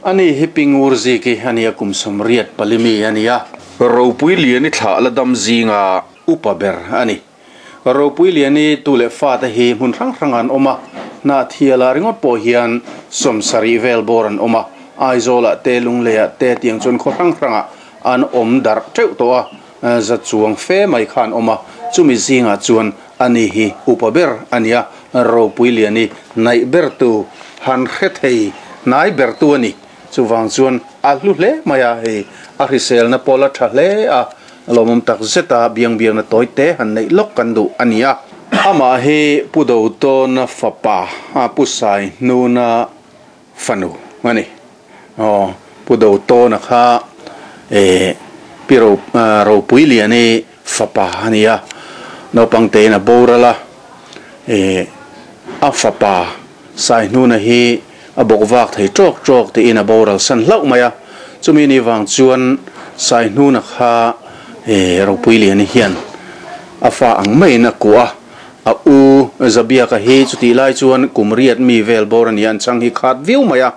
Ani hi Pi Ngurziki a nia, kum 84 mi a nia. Ropui Liani thlah la dam zinga upa ber a ni. Ropui Liani tu leh fate hi hmun hrang hrangah an awm a, Hnahthialah ringawt pawh hian 70 vel bawr an awm a, Aizawlah te, Lungleiah te tiang chuan khaw hrang hrangah an awm darh teuh tawh a, za chuang fe mai kha an awm a, chumi zingah chuan ani hi upa ber a nia, Ropui Liani hnaih bertu han hre thei hnai bertu a ni. Chuvang chuan a hlu hle mai a, hei a hriselna pawh la tha hle a, lawmawm tak zeta biang biakna tawi te han neih lawk kan duh a ni a. Amah hi Pu Dotawna fapa, Pu Saihnuna fanu a ni. Aw, Pu Dotawna kha Pi Ropuiliani fapa a ni a, naupang tein a boral a, a fapa Saihnuna hi a bawk vak thei tawk tawk tiin a boral san hlauh mai a, chumi ni vang chuan Saihnuna kha Ropuiliani hian a fa ang maiin a kuah a, a u Zabiaka hi chutih lai chuan kum riat mi vel bawr a ni a, an chhang hi khat viau mai a,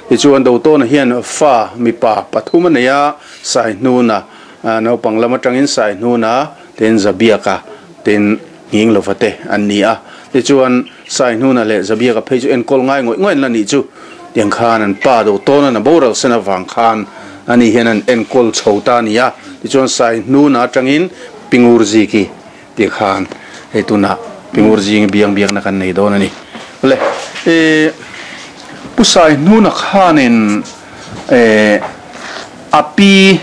tichuan Dotawna hian fa mipa pathum a nei a, Saihnuna naupang lam atangin Saihnuna tin Zabiaka tin Nghing lova te an ni a, tichuan Saihnuna leh Zabiaka phei chu enkawl ngai ngawih ngawih an la nih chu. Tiang khan an pa do tawn an a boral sen avang khan ani hian an enkawl chho ta a ni a, tichuan Saihnuna atangin Pingur Ziki tih khan hei tunah Pingur Zingi biang biakna kan nei dawn a ni. Le e Pu Saihnuna khanin e a pi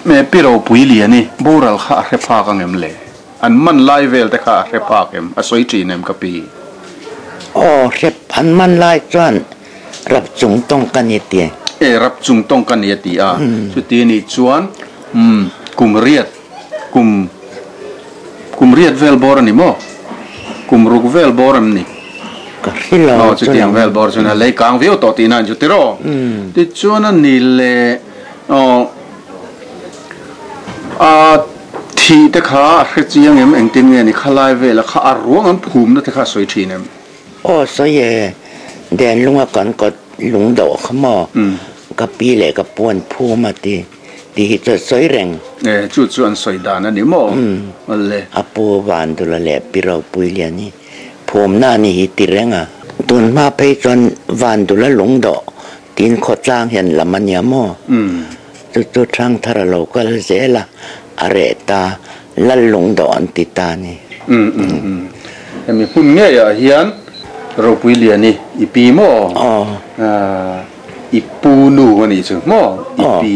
Pi Ropui Liani boral kha a hre phak ang em le? An man lai vel te kha a hre phak em? A sawi thin em ka pi? Aw, hre an man lai chuan rap chung tawng ka ni ti. E, rap chung tawng ka ni a ti a. Chuti anih chuan umm kum riat, kum kum riat vel bawr a ni maw? Kum ruk vel bawr em ni? Ka hre lo. Aw, chutiang vel bawr chuan a lei kang viau tawh tihna a ni chu tiraw? Tichuan a ni le aw. A thih te kha a hre chiang em? Engtin nge ni khalai vela kha a ruang an phumna te kha a sawi thin em? Aw sawi e, Denlunga kan kawt lung deuh kha maw ka pi leh ka pu an phum a ti tih hi chu a sawi reng. E chu chu an sawi dan a ni maw? Awle. A pu Vandula leh Pi Ropuilian hi phumna a ni hi ti reng a. Tun hma phei chuan Vandula lung dawh Tin khawtlang hian lam a nia maw? Chu chu Thangthar a lo kal zel a, a reh ta, Lal lung dawh an ti ta a ni. Hemi hmun ngeiah hian Ropui Liani i pi maw? I pu nu a nih chu maw? I pi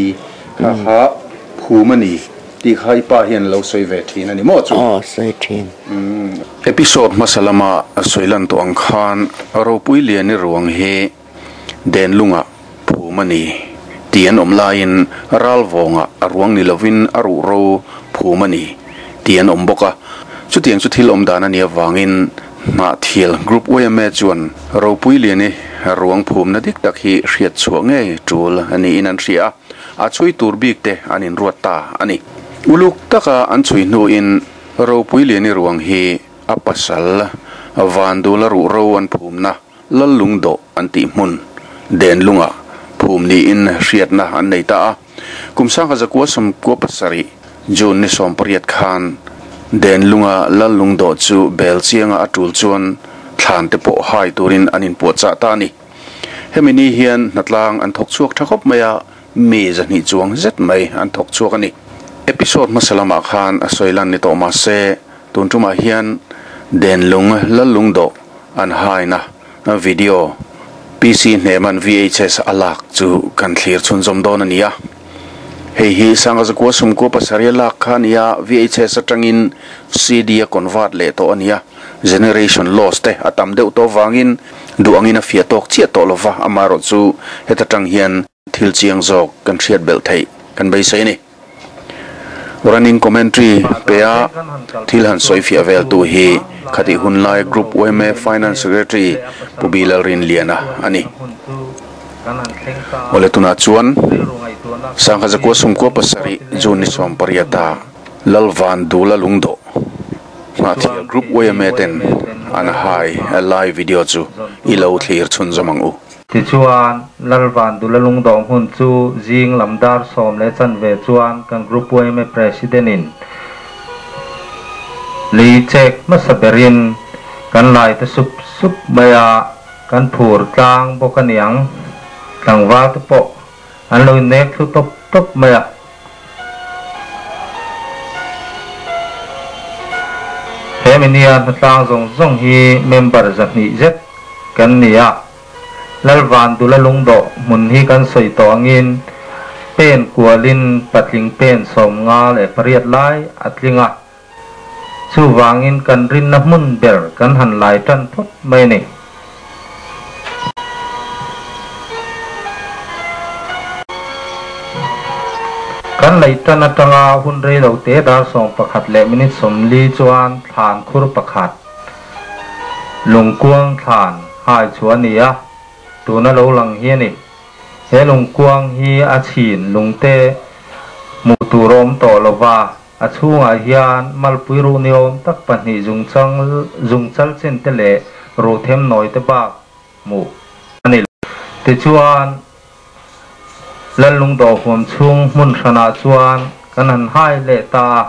kha kha phum a ni tih kha i pa hian a lo sawi ve thin a ni maw chu? Aw, sawi thin. Episode hmasa lama sawi lan tawh ang khan Ropui Liani ruang hi Denlunga phum a ni tih an awm laiin Ralvawngah a ruang ni lovin a ruhro phum a ni tih an awm bawk a. Chutiang chu thil awm dan a nih avangin Hnahthial Group yma chuan Ropui Liani ruang phumna dik tak hi hriat chhuah ngei tul a niin an hria a, a chhui tur bik te an inruat ta a ni. Uluk taka an chhui hnuin Ropui Liani ruang hi a pasal Vandula ruhro an phumna Lallung dawh an tih hmun Denlungah phum niin hriatna an nei ta a. Kum 1997 June ni 18 khan Denlunga Lallung dawh chu bel chianga a tul chuan thlan te pawh hai turin an inpuahchah ta a ni. Hemi ni hian hnatlang an thawk chhuak tha khawp mai a, mi 200 chuang zet mai an thawk chhuak a ni. Episode hmasa lamah khan a sawi lan ni tawh mahse tun tumah hian Denlung Lallung dawh An haina video PC hneman VHS a lak chu kan thlir chhunzawm dawn a ni a. Hei hi 1997 a lak kha a ni a, VHS atangin CD a convert leh tawh a ni a. Generation loss te a tam deuh tawh vangin duh angin a fiah tawk chiah tawh lova, amaherawh chu heta tang hian Thil chiang zawk kan hriat belh theih kan beisei a ni. Running commentary pe a thil han sawi fiah vel tu hi khatih hun lai Group yma Finance Secretary Pu Bi Lalrinliana a ni. Awle tunah chuan 1997 June ni 18 ah Lalvan Dula Lungdawh Hnahthial Group yma ten an hai live video chu i lo thlir chhunzawm ang u. Tichuan, Lalvandula lungdawh hmun chu zing lam dar 10:15 chuan kan Group yma President-in lei chek hmasa berin kan lai ta sup sup mai a, kan phur tlang bawk a niang. Tlangval te pawh an lo innek thlu tawp tawp mai a. He minia hnatlang zawng zawng hi member 200 zet kan ni a. Lalvandula lungdawh hmun hi kan sawi tawh angin pen kualin patling pen 58 lai a tling a. Chuvangin kan rinna hmun ber kan han lai tan phawt mai a ni. Kan laih tan atanga hun rei lo te dar 11:40 chuan thlan khur pakhat lungkuang thlan hai chu a ni a, tuna lo lang hi a ni. He lungkuang hi a chhin lungte hmuh tur a awm tawh lova, a chhungah hian malpui ruh ni awm tak pahnih zungchang zungchal chin te leh ruh them nawi te bak hmuh a ni. Tichuan, Lallungdawh huam chhung hmun hranah chuan kan han hai leh ta a,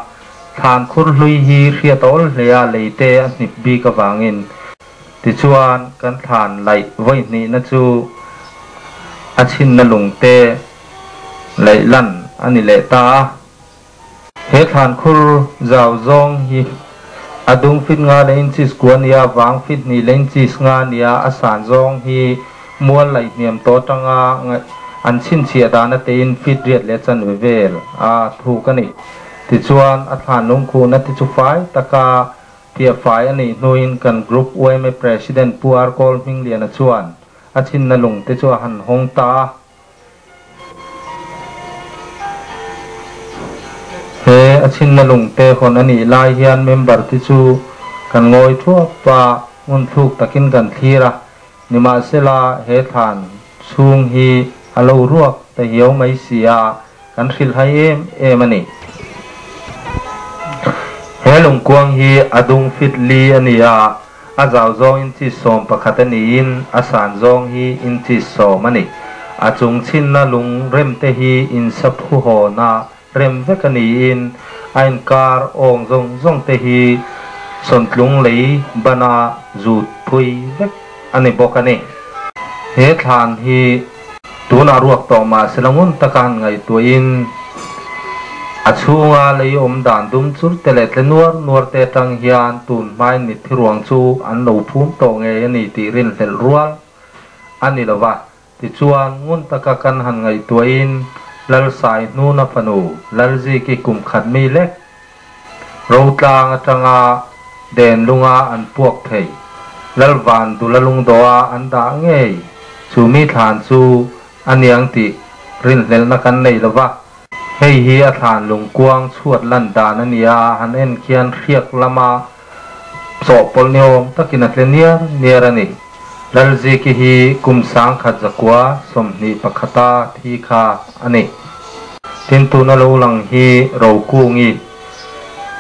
thlan khur hlui hi hriat awl hle a lei te a hnip bik avangin. Tichuan, kan thlan laih vawi hnihna chu a chhinna lung te laih lan a ni leh ta a. He thlan khur zau zawng hi a dung fit nga leh inches kua nia, vang fit hnih leh inches nga nia, a san zawng hi mual laih hniam tawh atanga an chhinchhiah dan atein fit riat leh chanve vel a thuk a ni. Tichuan, a thlan lungkhuhna te chu fai taka phiah fai a nih hnuin kan Group yma President Pu Arkawl Hmingliana chuan a chhinna lung te chu a han hawng ta a. He a chhinna lungte hawn a nih lai hian member te chu kan ngawi thuap a, ngun thluk takin kan thlir a. Nimahsela he thlan chhung hi a lo ruak ta hiau mai si a, kan hrilhhai em em a ni. He lungkuang hi a dung fit li a ni a, a zau zawng inches 11 a niin a san zawng hi inches 10 a ni. A chung chhinna lung rem te hi insa phuhawna rem vek a niin a inkar awng zawng zawng te hi sawntlung lei bana zut phui vek a ni bawk a ni. He thlan hi tunah ruak tawh mahse la ngun taka han ngaihtuahin a chhunga lei awm dan dum chur te leh tle nuar nuar te atang hian tun hmain mitthi ruang chu an lo phum tawh ngei a ni tih rinhlelh rual a ni lova. Tichuan, ngun taka kan han ngaihtuahin Lalsai hnuna fanu Lalziki kum khat mi lek Rotlang atanga den lunga an puak thei. Lalvan Dula lungdawha an dah ngei chu mi thlan chu a niang tih rinhlelhna kan nei lova. Hei hi a thlan lungkuang chhuat lan dan a ni a, han en khian hriak lama chawhpawlh ni awm takin a tle niar niar a ni. Lalziki hi kum 1921-a thi kha a ni. Tin, tuna lo lang hi Rokungi,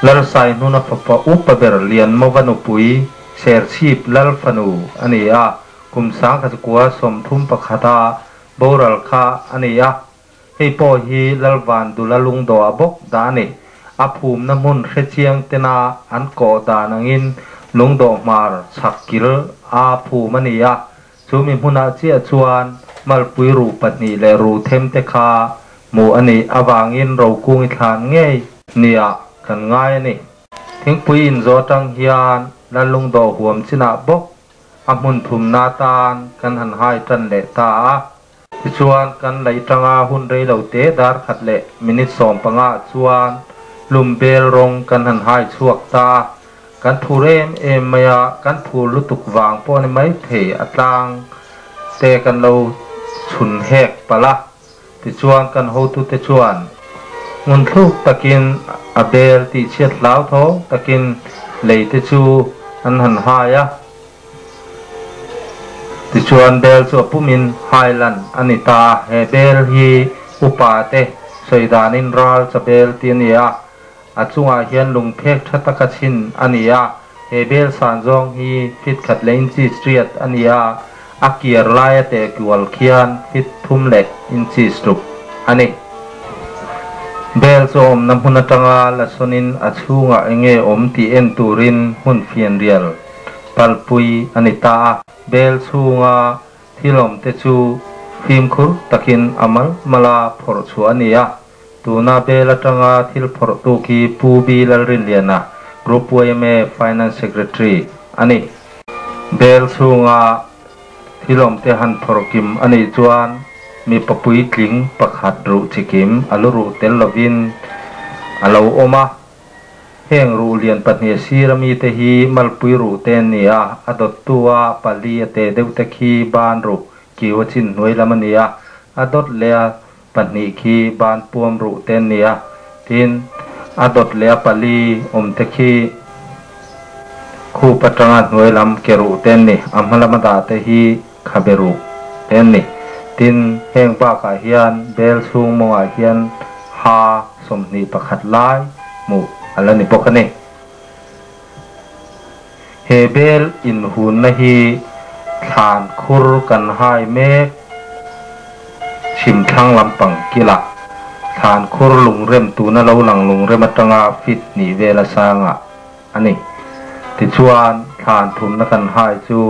Lalsai hnuna fapa upa ber Lianmova nupui Serchhip Lalfanu a ni a, kum 1931-a boral kha a ni a. Hei pawh hi Lalvan Dula lungdawh bawk dah a ni. A phumna hmun hrechiang tena an kawh dan angin lungdawh hmar chhak kil a phum a ni a. Chu mi hmunah chiah chuan malpui ruh pahnih leh ruh them te kha hmuh a nih avangin Rokungi thlan ngei niah kan ngai a ni. Thingpui inzawh atang hian Lallungdawh huam chinah bawk a hmun thumna atan kan han hai tan leh ta a. Tichuan, kan laih tanga hun rei lo te dar 1:15 chuan hlum bel rawng kan han hai chhuak ta a. Kan phur em em mai a, kan phur lutuk vang pawh a ni mai thei, a tlang te kan lo chhun hek palh a. Tichuan, kan hotute chuan ngun thluk takin a bel tih chhiat hlau tho takin lei te chu an han hai a. Tichuan bel chu a pumin hai lan a ni ta a, he bel hi upa te sawi danin ral cha bel tih a ni a, a chungah hian lungphek tha taka chhin a ni a, he bel san zawng hi fit khat leh inches riat a ni a, A kiar laia teh kual khian feet thum leh inches ruk a ni. Bel chu awmna hmun atanga la sawnin a chhungah enge awm tih en turin hmun fianrial palpui a ni ta a. Bel chhunga thil awmte chu fimkhur takin a mal mala phawrh chhuah a ni a. Tuna bel atanga thil phawrhtu khi Pu B Lalrinliana, Group yma Finance Secretary a ni. Bel chhunga thil awmte han phawrh kim a nih chuan mipa puitling pakhat ruh chikim a lu ruh tel lovin a lo awm a. Heng ruh lian pahnih sir ami te hi malpui ruh te an ni a, a dawttu a pali a te deuh te khi ban ruh kiu a chin hnuai lam a ni a, a dawt leh a pahnih khi ban puam ruh te an ni a, tin a dawt leh a pali awm te khi khup atanga hnuai lam ke ruh te an ni, a hma lama dah te hi khabe ruh te an ni. Tin, heng bakah hian bel chhung mawngah hian ha 21 lai hmuh a la ni bawk a ni. He bel inhunna hi thlan khur kan hai mek chhim thlang lampang kilah thlan khur lungrem tuna lo lang lungrem atanga feet hnih vel a sangah a ni. Tichuan, thlan thumna kan hai chu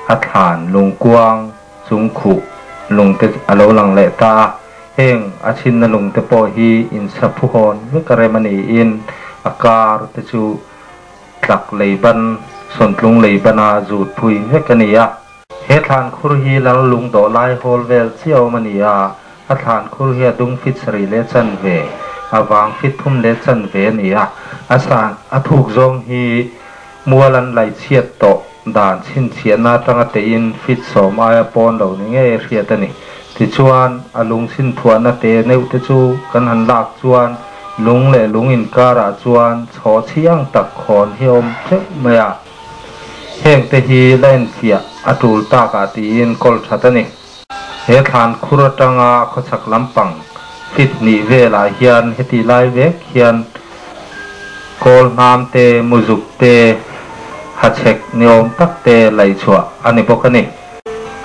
a thlan lungkuang chung khuh lungte a lo lang leh ta a. Heng a chhinna lungte pawh hi insaphu hawn vek a rem a niin a kar te chu tlak lei ban, sawntlung lei bana zut phui vek a ni a. He thlan khur hi lal lung dawh lai hawl vel chiah awm a ni a, a thlan khur hi a dung fit sarih leh chanve, a vang fit thum leh chanve a ni a, a san a thuk zawng hi mual an lai chhiat tawh dan chhinchhiahna atanga tein fit sawm aia pawn lo ni ngei a hriat a ni. Tichuan, a lung chhinthuahna te neuh te chu kan han lak chuan lung leh lung inkarah chuan chhaw chhiang tak khawn hi a awm teuh mai a. Heng te hi la enfiah a tul takah tiin kawl that a ni. He thlan khur atanga khawchhak lampang fit hnih velah hian heti lai vek hian kawl hnam te, muzuk te, hachhek ni awm tak te laihchhuah a ni bawk a ni.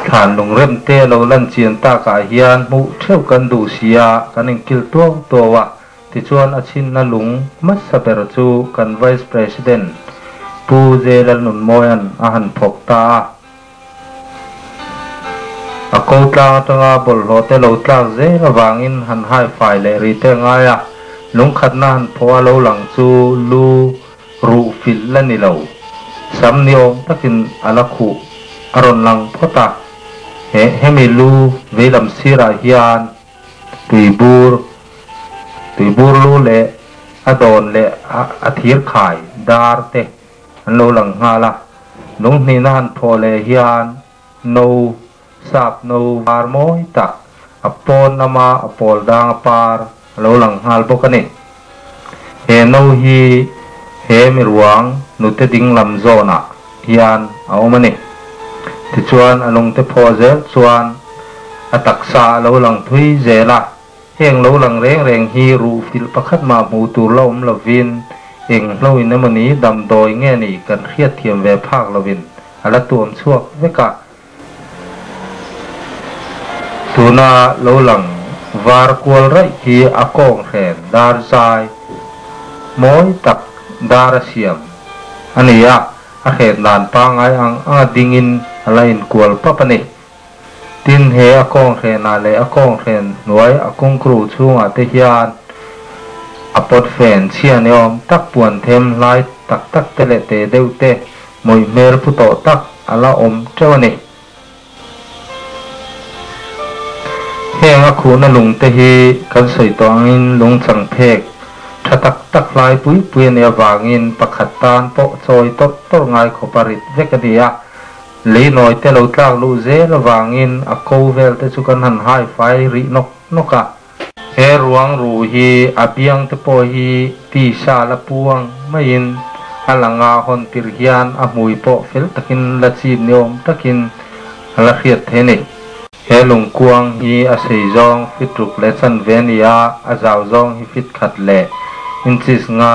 Thlan lungrem te lo lan chian takah hian hmuh theuh kan duh si a, kan inkil tuau tuau a. Tichuan a chhinna lung hmasa ber chu kan Vice President Pu J Lalnunmawia'n a han phawk ta a. A ko tlang atanga bawlhhlawh te lo tlak zel avangin han hai fai leh ri te ngai a, lungkhatna han phawh a lo lang chu lu ruh filh la ni lo. Sam ni awm takin a la khuh a rawn lang phawt a, he hemi lu veilam sirah hian Tuibur, tuibur lu leh a dawn leh a thir khai dar te an lo lang nghal a. Lunghnihna han phawh leh hian no, sap no var mawi tak, a pawn lama a pawl dang a par a lo lang nghal bawk a ni. He no hi he miruang nute ding lam zawnah hian a awm a ni. Tichuan a lungte phawh zel chuan a taksa a lo lang thui zel a, heng lo lang reng reng hi ruh filh pakhat mah hmuh tur la awm lovin eng hloin emawni damdawi nge ni kan hriatthiam ve phak lovin a la tuam chhuak vek a. Tuna lo lang var kual raih hi a kawng hren dar zai mawi tak dar a siam a ni a, a hren dan pangngai ang anga dingin a la inkual pap a ni. Tin, he a kawng hrenah leh a kawng hren hnuai a kungkru chhungah te hian a pawt fen chhia ni awm tak puan them hlai tak tak te leh te deuh te mawih hmel pu tawh tak a la awm teuh a ni. Heng a khuhna lung te hi kan sawi tawh angin lung chang phek tha tak tak hlai pui pui a nih avangin pakhat tan pawh chawi tawrh tawrh ngai khawp a rit vek a ni a. Lei nawi te lo tlak luh zel avangin a ko vel te chu kan han hai fai rih nawk nawk a. He ruang ruh hi a biang te pawh hi tisa la puang maiin a lang a, hawn tirh hian a hmui pawh fel takin la chip ni awm takin a la hriat thei a ni. He lungkuang hi a sei zawng fit ruk leh chanve a ni a, a zau zawng hi fit khat leh inches nga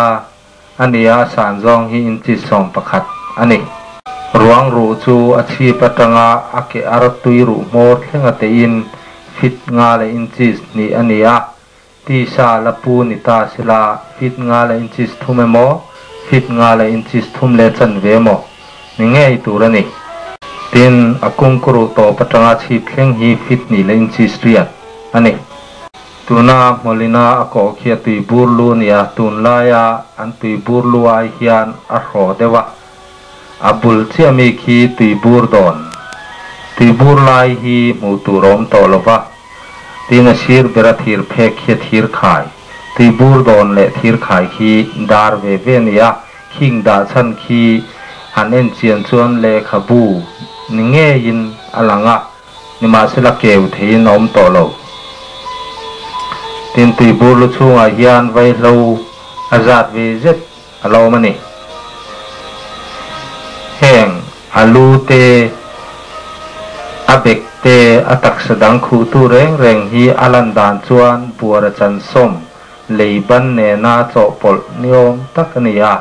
a ni a, a san zawng hi inches 11 a ni. Ruang ruh chu a chhip atanga a ke artui ruh hmawr thlenga tein feet nga leh inches hnih a ni a. Tisa la pu ni ta sela feet nga leh inches thum emaw, feet nga leh inches thum leh chanve emaw ni ngei tur a ni. Tin, a kungkuruh tawp atanga chhip thleng hi feet hnih leh inches riat a ni. Tuna hmawlina a kawh khi a tui bur lu a ni a, tunlaia an tui bur lu ai hian a hraw deuh a. A bul chiah mi khi tui bur dawn. Tui bur lai hi hmuh tur a awm tawh lo va. Tin a sir bera thir phek khi a thir khai. Tui bur dawn leh thir khai khi dar ve ve a ni a, khing dah chhan khi han en chian chuan lehkhabu ni ngeiin a lang a, nimahsela keu theiin a awm tawh lo. Tin tui bur lu chhungah hian vaihlo a zat ve zet a lo awm a ni. Heng a lu te, a bek te, a taksa dang khuhtu reng reng hi a lan dan chuan buara chansawm lei ban nena chawhpawlh ni awm tak a ni a.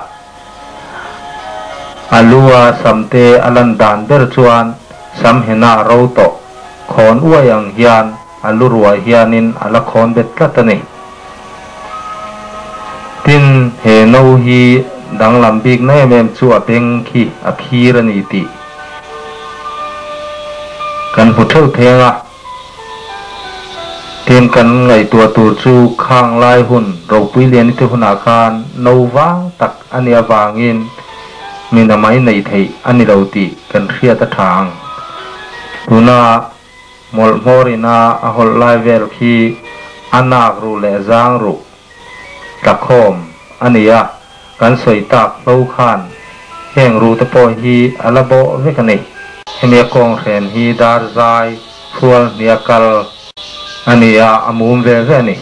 A lu a sam te a lan dan ber chuan sam hena ro tawh khawn uai ang hian a lu ruah hianin a la khawn bet tlat a ni. Tin, he no hi danglam bikna em em chu a beng khi a phir a ni tih kan hmu theuh theng a. Tin, kan ngaihtuah tur chu khang lai hun ropui lian ite hunah khan no vang tak a nih avangin mi namai neih theih a ni lo tih kan hriat a tha ang. Tuna Hmawlh hmawrin a a hawlh lai vel khi a nak ruh leh zang ruh tlakhawm a ni a, kan sawi tak hlo khan heng ruh te pawh hi a la bawh vek a ni. Hemi a kawng hren hi dar zai hrual hnia kal a ni a, a mum ve ve a ni.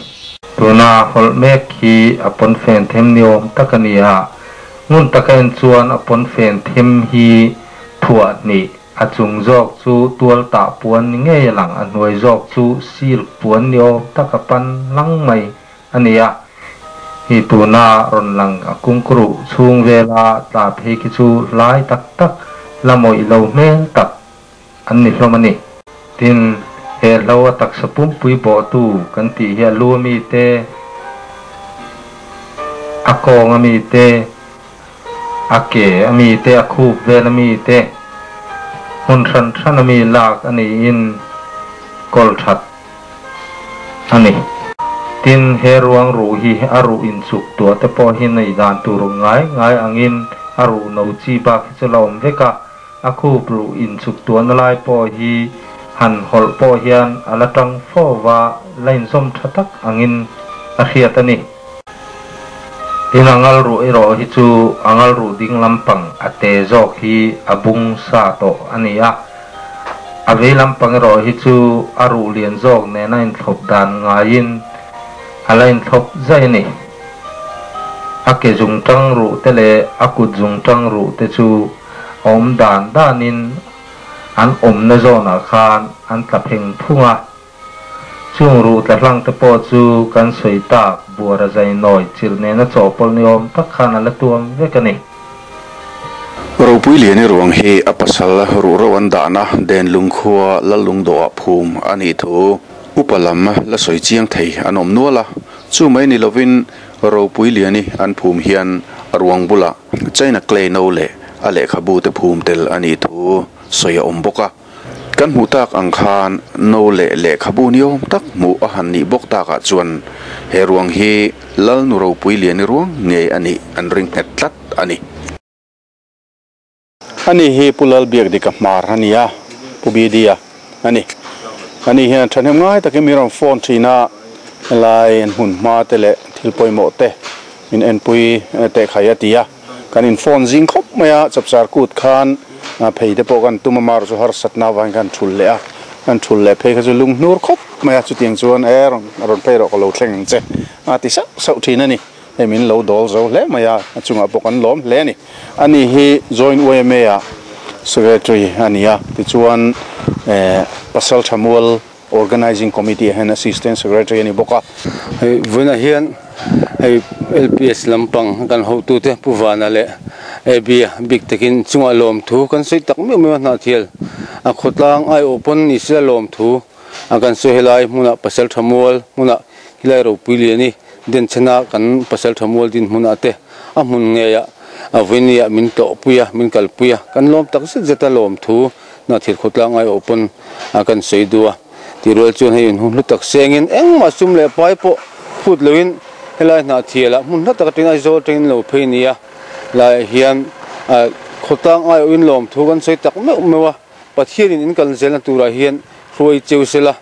Tuna hawlh mek khi a pawnfen them ni awm tak a ni a, ngun taka en chuan a pawnfen them hi thuah hnih A chung zawk chu tual tah puan ni ngei a lang, a hnuai zawk chu silk puan ni awm tak a pan lang mai a ni a. Hi tuna rawn lang a kungkuruh chhung vela tla phei khi chu hlai tak tak, la mawih lo hmel tak an ni hlawm a ni. Tin, he hlo a taksa pumpui bawhtu kan tih hi a lu a mi te, a kawng a mi te, A ke a mi te, a khup vel a mi te, hmun hran hran a mi lak a niin kawl that a ni. Tin, he ruang ruh hi a ruh inchuk tuah te pawh hi neih dan tur ngai ngai angin a ruh no chi bak hi chu la awm vek a, a khup ruh inchuk tuahna lai pawh hi han hawlh pawh hian a la tang fo va, la inzawm tha tak angin a hriat a ni. Tin a ngal ruh erawh hi chu a ngal ruh ding lampang a te zawk hi a bung sa tawh a ni a. A vei lampang erawh hi chu a ruh lian zawk nena inthlawp dan ngaiin a la inthlawp zai a ni. A ke zungtang ruh te leh a kut zungtang ruh te chu a awm dan danin an awmna zawnah khan an tla pheng phung a. Chung ruh tla hlang te pawh chu kan sawi tak buara zai nawi chilh nena chawhpawlh ni awm tak khan a la tuam vek a ni. Ropui Liani ruang hi a pasal ruh ro an dahna Denlung khua Lallungdawhah phum a nih thu upa lam la sawi chiang thei an awm nual a, chu mai ni lovin Ropui Liani an phum hian a ruang bulah China clay no leh a lehkhabu te phum tel a nih thu sawi a awm bawk a. Kan hmuh tak ang khan no leh lehkhabu ni awm tak hmuh a han nih bawk takah chuan he ruang hi Lalnu ropui liani ruang ngei a nih an ring nghet tlat a ni. Ani hi Pu Lalbiakdika hmar a ni a, Pu Bidia a ni. Ani hian thahnem ngai takin min rawn phone thin a, helai an hmun hma te leh thil pawimawh te min enpui teh khai a ti a. Kan in phone zing khawp mai a, chapchar kut khan phei te pawh kan tum a, mar chu harsatna avangin khan thul leh a, kan thul leh phei kha chu lung hnur khawp mai a, chutiang chuan e rawn rawn phei rawh ka lo thleng ang che a ti sauh sauh thin a ni, hei min lo dawl zo hle mai a, a chungah pawh kan lawm hle a ni. Ani hi Joint YMA ah Secretary a ni a, tichuan Pasal Thamual Organizing Committee ah hian Assistant Secretary a ni bawk a. Hei vawiinah hian hei LPS lampang kan hotute Pu Vana leh Abby a bik takin chungah lawmthu kan sawi tak meuh meuh a hnahthial a khawtlang aiawh pawn ni sela lawmthu a kan sawi helai hmunah pasal tha mual hmunah helai ropui liani denchhena kan pasal tha mual din hmunah te a hmun ngeiah a vawinia min tlawhpui a min kalpui a kan lawm tak zet zet a lawmthu hnahthial khawtlang aiawh pawn a kan sawi duh a tih rual chuan hei inhung hlu tak sengin engmah sum leh pai pawh phut loin helai hnahthialah hmun hla tak atangin Aizawl atangin lo phei nia. Laiah hian khawtlang aiawhin lawmthu kan sawi tak meuh meuh a, Pathianin in kal zelna turah hian hruai cheu sela,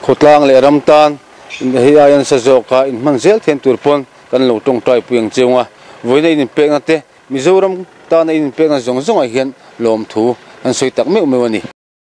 khawtlang leh ram tan hei aia nasa zawka inhman zel thian tur pawn kan lo tawngtai pui ang cheu nga, vawiina in inpekna te Mizoram tana in inpekna zawng zawngah hian lawmthu kan sawi tak meuh meuh a ni.